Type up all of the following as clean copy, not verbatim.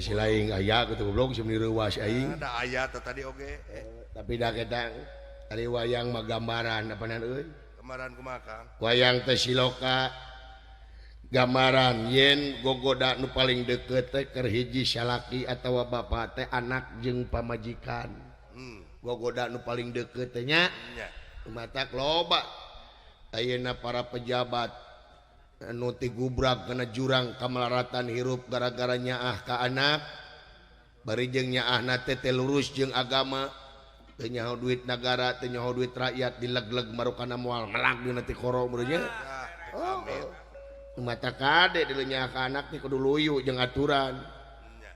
Si lain aya kitu goblok si reuwas aing. Da aya teh tadi oge. Tapi da kita ari wayang mah gambaran apanan euy? Gambaran kumaha Kang? Wayang teh siloka gambaran yen gogoda nu paling deukeut teh keur hiji salaki atawa bapa teh anak jeung pamajikan. Gogoda nu paling deukeut teh nya. Matak loba ayeuna para pejabat nu tigubrak kana jurang kamelaratan hirup gara-gara nyaah ka anak bari jeung nyaahna teh teh lurus jeung agama teu nyaho duit nagara teu nyaho duit rakyat dileg-leg marukana moal melak dina ti koro meureun nya. Oh, mata kade deuleu nyaah ka anak teh kudu luyu jeung aturan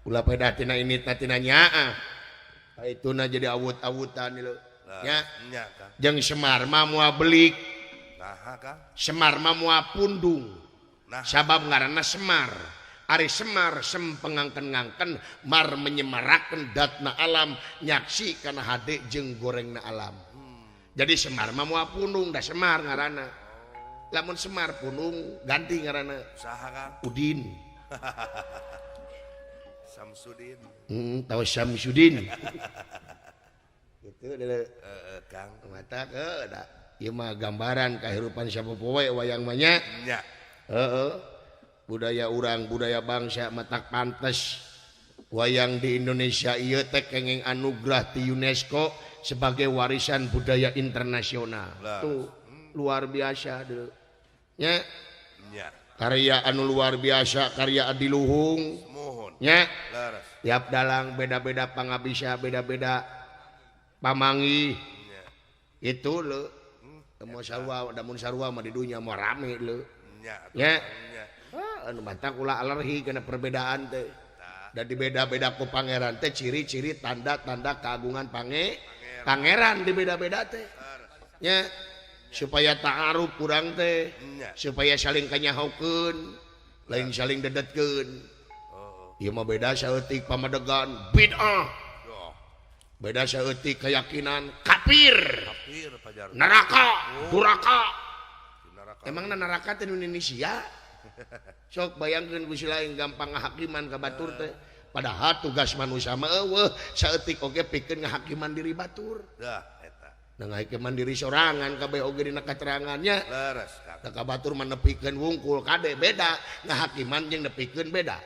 ulah pedah tina ini tina nyaah ituna jadi awut-awutan leu nya. Jeung Semar mah moal belik. Semar mah moal pundung. Sabab ngaranna Semar. Ari Semar sem pengangken-ngangken mar menyemarakeun datna alam nyaksi kana hade jeung gorengna alam. Jadi Semar mah moal pundung da Semar ngaranna. Lamun Semar pundung ganti ngaranna. Saha Kang? Udin. Samsudin. Tahu Samsudin. Gitu deuleu. Heeh Kang. Mata ke da. Ieu mah gambaran kahirupan sapopoe wayang mah nya. Nya. Heeh. Budaya urang, budaya bangsa matak pantes wayang di Indonesia ieu teh kenging anugerah ti UNESCO sebagai warisan budaya internasional. Tuh, luar biasa deuleu. Nya. Nya. Karya anu luar biasa, karya adiluhung. Muhun. Nya. Leres. Tiap dalang beda-beda pangabisa, beda-beda pamanggih. Nya. Itu leuh. Mau sarua, damun sarua mah di dunya mah rame leuh. Nya. Nya. Anu matak ulah alergi kana perbedaan teh. Da dibeda-beda ku pangeran teh ciri-ciri tanda-tanda keagungan pangeran dibeda-beda teh. Nya. Supaya ta'aruf kurang teh, supaya saling kanyahokeun, lain saling dedetkeun. Ieu mah beda saeutik pamadegan bid'ah. Beda saeutik keyakinan kafir. Kafir pajar. Neraka, duraka. Neraka. Emangna neraka teh di Indonesia? Sok bayangkeun ku si lain gampang ngahakiman ka batur teh. Padahal tugas manusia mah eueuh saeutik oge pikeun ngahakiman diri batur. Dah eta. Da ngahakiman diri sorangan kabeh oge dina katerangannya. Leres Kang. Da ka batur mah nepikeun wungkul kade beda, ngahakiman jeung nepikeun beda.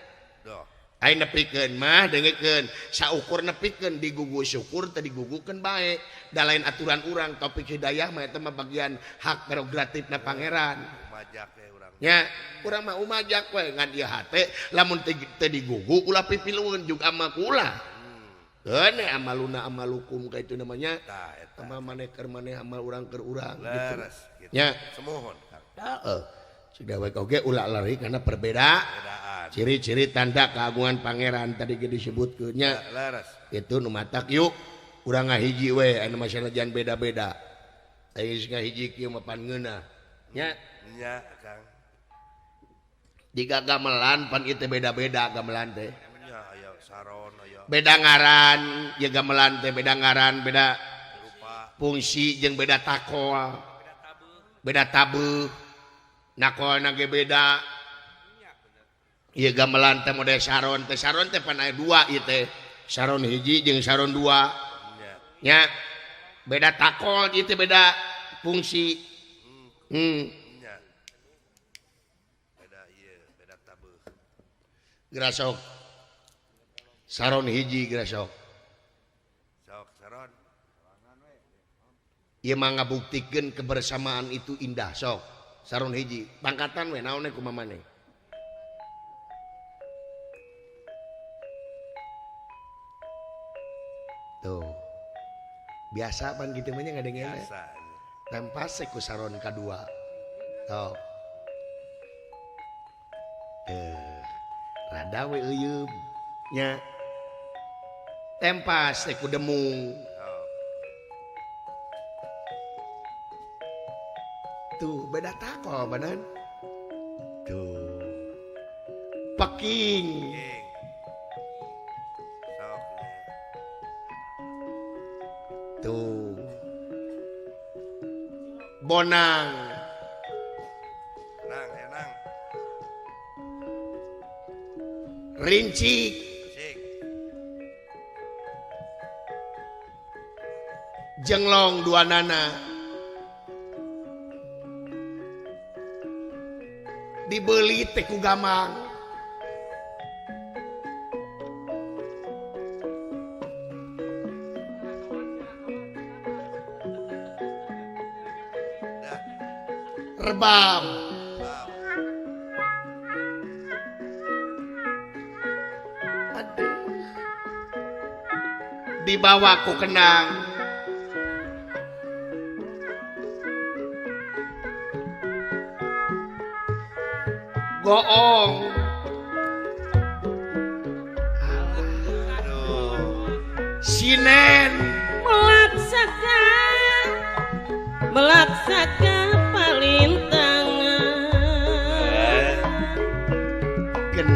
Duh. Ai nepikeun mah dengekeun saukur nepikeun digugu syukur teh digugukeun bae. Da lain aturan urang topik hidayah mah eta mah bagian hak prerogatifna pangeran. Umajak we urang. Nya, urang mah umajak we ngan ieu hate lamun teu digugu ulah pipilueun juga mah kula. Keun amaluna amalukum ka itu namanya. Tah eta. Amal maneh keur maneh amal urang keur urang gitu. Leres gitu. Nya. Semohon Kang. Heeh. Sudah we oge ulah lari karena perbedaan. Ciri-ciri tanda keagungan pangeran tadi ge disebutkeun nya. Leres. Itu nu matak yuk urang ngahiji we anu masalah beda-beda. Aya geus ngahiji kieu mah pan ngeunah. Nya. Nya Kang. Jika gamelan pan ieu teh beda-beda gamelan teh. Nya aya saron aya. Beda ngaran, ye gamelan teh beda ngaran, beda rupa, fungsi jeung beda takol. Beda tabuh. Nakolna ge beda. Ieu gamelan teh model saron teh, saron teh pan aya dua ieu teh. Saron hiji jeung saron dua. Nya. Beda takol ieu teh beda fungsi. Nya. Beda ieu, beda tabuh. Gerasok. Saron hiji gerasok. Sok saron. Ieu mah ngabuktikeun kebersamaan itu indah sok. Saron hiji, pangkatan we naon kumaha maneh. Tuh. Biasa pan kitu mah nya ngadengena. Biasa. Tempas ku saron kadua. Tuh. Rada we euyeup nya. Tempas ku demung. Tuh beda takol badan. Tuh. Peking. Tuh. Bonang. Nang, enang. Rincik. Rincik. Jenglong dua nana. Dibeli teh ku gamang. Rebab. Aduh. Dibawa ku kenang. Goong. Sinen melaksaka melaksaka palintangan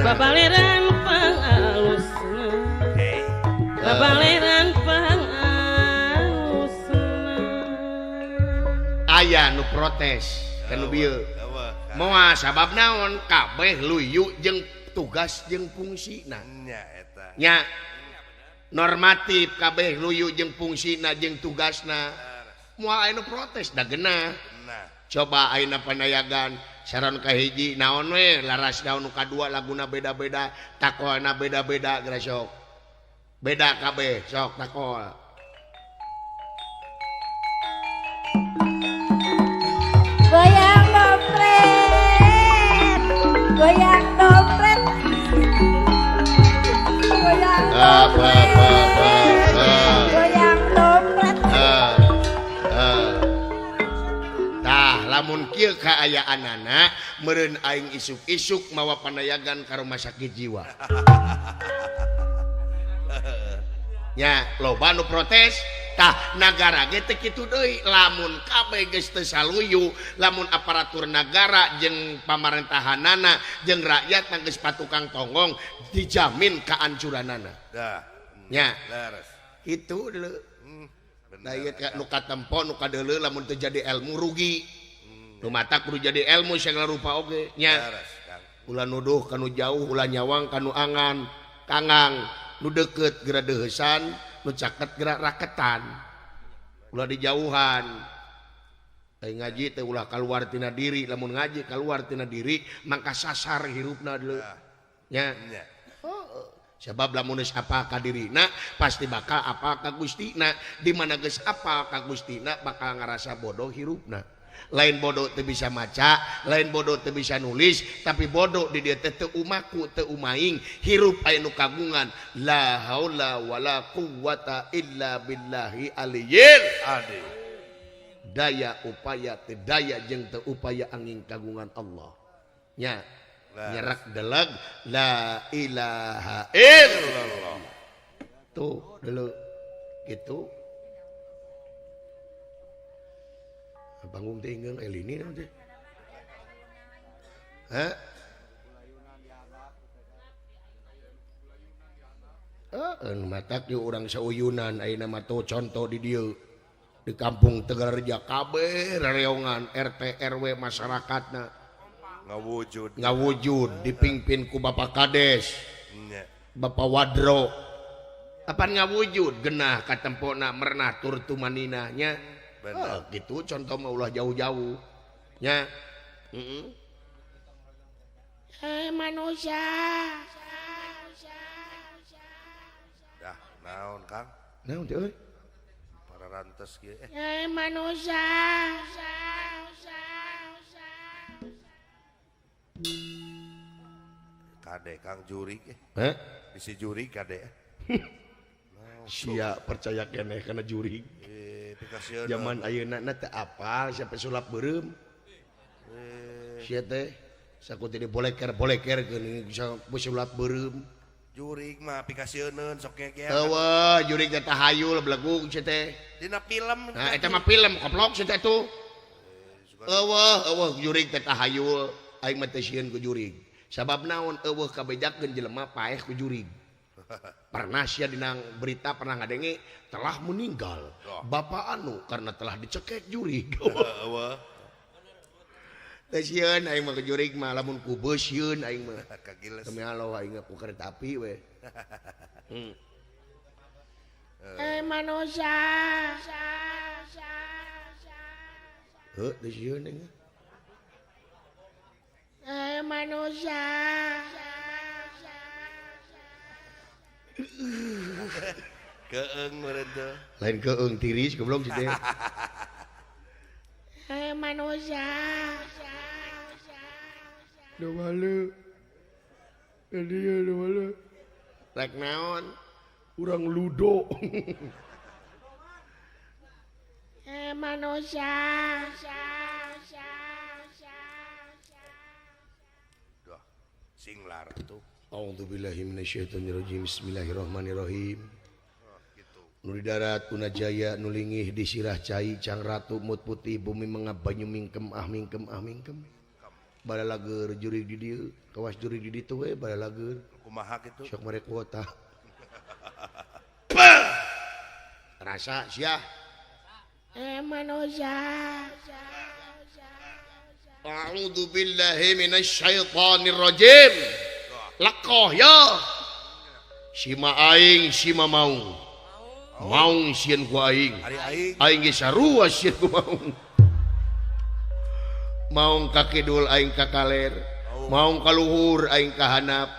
babaleran pangalusna babaleran pangalusna aya nu protes kanu bieu moal sabab naon kabeh luyu jeung tugas jeung fungsina nya normatif kabeh luyu jeung fungsina jeung tugasna moal aya nu protes da geunah. Coba ayeuna panayagan saron kahiji naon we laras daun nu kadua laguna beda-beda takolna beda-beda geura sok beda kabeh sok takol. Goyang dompet, goyang dompet, goyang dompet, goyang dompet. Tah lamun kieu kaayaanana meureun aing isuk-isuk mawa panayagan ka rumah sakit jiwa. Nya loba nu protes. Tah nagara ge teh kitu deui lamun kabeh geus teu saluyu lamun aparatur nagara jeung pamarentahanana jeung rakyat geus patukang tonggong dijamin kaancuranana. Dah. Nya. Leres. Kitu deuleu. Da ieu nu katempo nu kadeuleu lamun teu jadi ilmu rugi. Nu mata kudu jadi ilmu sagala rupa oge nya. Ulah nuduh kanu jauh, ulah nyawang kanu angan, kangang, nu deukeut geura deuheusan, nu caket gerak raketan. Ulah dijauhan. Ai ngaji teh ulah kaluar tina diri, lamun ngaji kaluar tina diri mangka sasar hirupna deuleu. Nya. Sebab lamun geus apa ka dirina pasti bakal apa ka Gustina. Di mana geus apa ka Gustina bakal ngarasa bodoh hirupna. Lain bodoh teu bisa maca, lain bodoh teu bisa nulis, tapi bodoh di dieu teh teu umaku teu umaing, hirup aya nu kagungan la haula wala quwata illa billahi aliyil adi. Daya upaya teu daya jeung teu upaya angin kagungan Allah. Nya nyerak deleg la ilaha illallah. Tuh dulu gitu. Panggung teh ingeung elini naon teh? Hah? Heeh, matak ieu urang sauyunan ayeuna mah tuh contoh di dieu. Di kampung Tegalreja kabeh rereongan RT RW masyarakatna ngawujud. Ngawujud dipimpin ku Bapak Kades. Bapak Wadro. Apan ngawujud genah katempona merenah tur tumaninah nya. Oh, gitu contoh mah ulah jauh-jauh nya. Heeh. Manusia. Dah naon Kang? Naon teh euy? Para rantes kieu. Manusia. Kade Kang jurig eh. Heh? Bisi jurig kade. Sia percaya keneh kana jurig. Zaman ayeuna na teu apal siapa sulap beureum. Sia teh sakuti diboleker-boleker geuning bisa sulap beureum. Jurig mah pikasieuneun sok geger. Eueuh jurig teh tahayul belegug sia teh. Dina film. Nah eta mah film koplok sia teh tuh. Eueuh eueuh jurig teh tahayul aing mah teu sieun ku jurig. Sabab naon eueuh kabejakeun jelema paeh ku jurig. Pernah sia dina berita pernah ngadenge telah meninggal bapak anu karena telah dicekek jurig. Teh sieun aing mah ke jurig mah lamun ku beus sieun aing mah. Demi Allah aing ku kereta api we. Manusia. Heuh, teu sieun aing. Manusia. Keeng meureun teh. Lain keeng tiris goblok si teh. Manusia. Duh malu. Dia duh malu. Rek naon? Urang ludo. Manusia. Duh, singlar tuh. A'udzubillahi minasyaitonirrajim. Bismillahirrahmanirrahim. Nu di darat Unajaya nu lingih di sirah cai Cang Ratu mut putih bumi mengap banyu mingkem ah mingkem ah mingkem. Balalager jurig di dieu, kawas jurig di ditu we balalager. Kumaha kitu? Sok mere kuota. Rasa sia. Manusia. A'udzu billahi minasyaitonir rajim. Lekoh ya. Sima aing sima maung. Maung sieun ku aing. Aing ge sarua sieun ku maung. Maung ka kidul aing ka kaler, maung ka luhur aing ka hanap,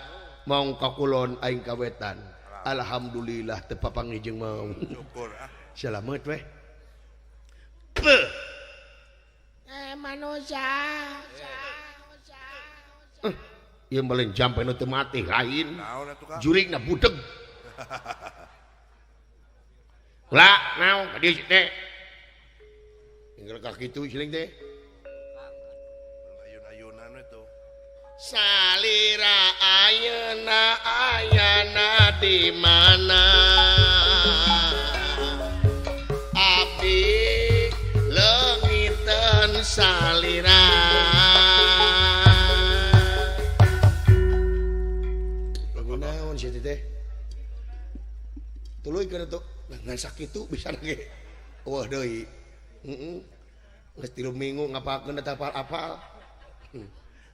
maung ka kulon aing ka wetan. Alhamdulillah teu papanggih jeung maung. Syukur ah. Selamat weh. Manusia. Ieu meuleun jampe nu teu mati lain. Jurigna budeg. Lah, naon ka dieu teh? Tinggal ka kitu siling teh. Ayun-ayunan we tuh. Salira ayeuna ayana di mana? Abdi leungiteun salira. Lagu naon sia teh? Tuluy kana tuh. Ngan sakitu bisa lagi. Wah deui. Heeh. Geus 3 minggu ngapakeun eta apal-apal.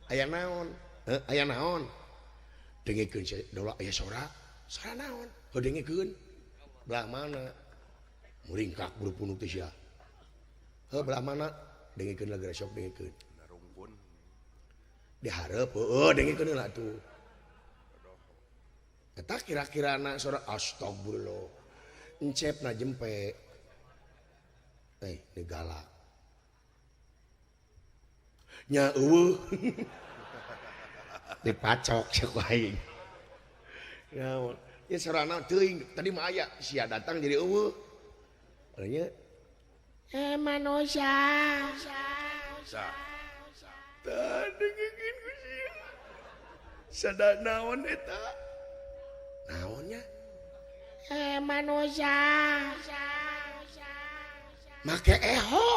Aya naon? Heuh, aya naon? Dengekeun sia dola aya sora. Sora naon? Heuh dengekeun. Belah mana? Muringkak buru punuk teh sia. Heuh belah mana? Dengekeun lagi sok dengekeun. Narungkun. Dihareup heueuh dengekeun heula atuh. Eta kira-kirana sora astagfirullah. Encep na jempe. Ini galak. Nya eueuh. Dipacok cek aing. Naon? Ya sorana teuing tadi mah aya sia datang jadi eueuh. Nya manusia. Sa. Tah dengekeun ku sia. Sada naon eta? Naonnya? Manusia. Make eho.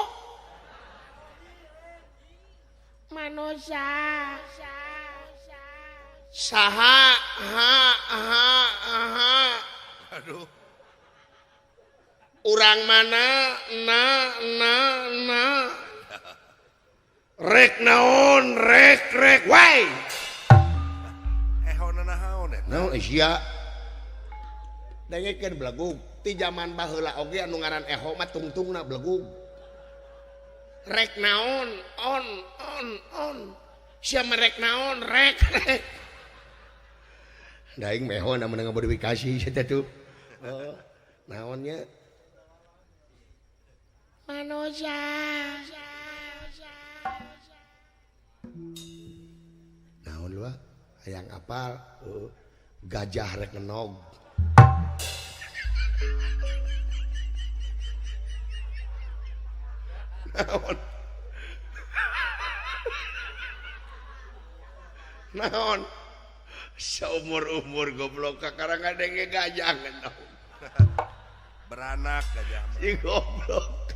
Manusia. Saha ha ha ha. Aduh. Urang mana na na na. Rek naon rek rek wae. Eho naon eta? Naon sia? Dengekeun belegug ti zaman baheula oge anu ngaran eho mah tungtungna belegug. Rek naon on on on. Sia merek naon rek rek. Da aing meho na meunang modifikasi sia teh tuh. Heeh. Naonnya? Manusia. Naon lu ah? Hayang apal? Heeh. Gajah rek ngenog. Naon? Naon? Seumur-umur goblok kakarang ngadenge gajah ngenog. Beranak gajah mah. Si goblok.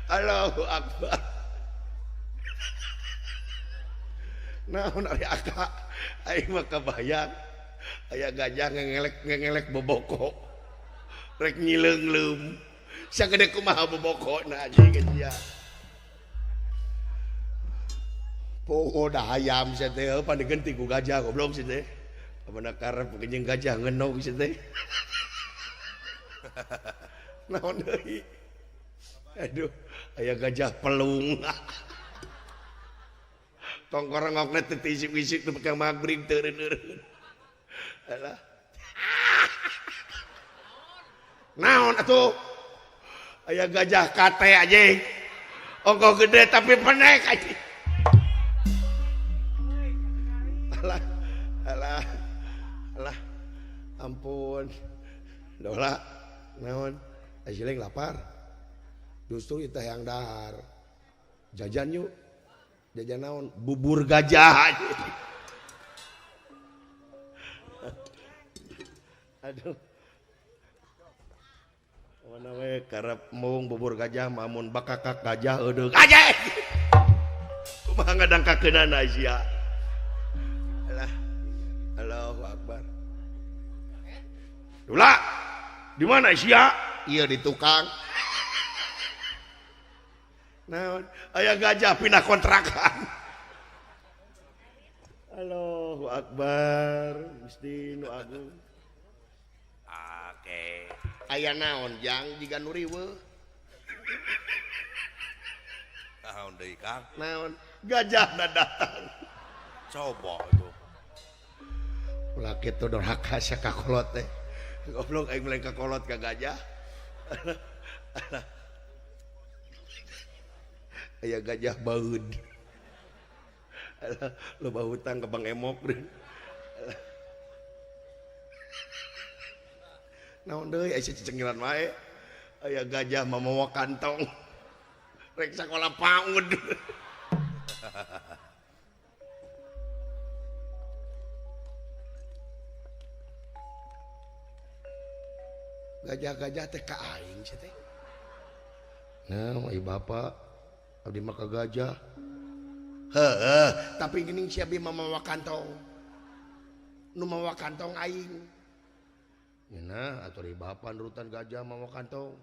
Allahu akbar. Naon ari aka? Aing mah kabayang aya gajah ngengelek boboko. Rek nyileungleum. Sagede kumaha bobokona anjing sia. Poho dah hayam sia teh pan digenti ku gajah goblok sia teh. Apana karep jeung gajah ngenog sia teh. Naon deui? Aduh, aya gajah pelung. Tongkorongokna teu isik-isik teu ka magrib teu eureun-eureun. Alah. Naon atuh? Aya gajah kate anjing. Ongkoh gede tapi pendek anjing. Alah, alah. Alah. Ampun. Dola naon? Ajiling lapar. Justru itu yang dahar. Jajan yuk. Jajan naon? Bubur gajah. Aduh. Mana we karep mung bubur gajah mamun bakakak gajah eudeung. Gajah. Kumaha ngadangkakeunana sia. Alah. Allahu akbar. Dula. Di mana sia? Iya di tukang. Naon? Aya gajah pindah kontrakan. Allahu akbar. Gusti nu agung. Oke. Aya naon jang jiga nu riweuh. Naon deui Kang? Naon? Gajahna datang. Coba tuh. Ulah kitu dorhaka sia ka kolot teh. Goblok aing mulai ka kolot ka gajah. Aya gajah baeud. Alah, loba hutang ka Bang Emok. Naon deui aya cicengilan wae. Aya gajah mamawa kantong. Rek sakola PAUD. Gajah-gajah teh ka aing sia teh. Nah, ai bapa abdi mah ka gajah. Heuh, tapi geuning sia abdi mah mawa kantong. Nu mawa kantong aing. Nah, atuh ari bapa nurutan gajah mawa kantong.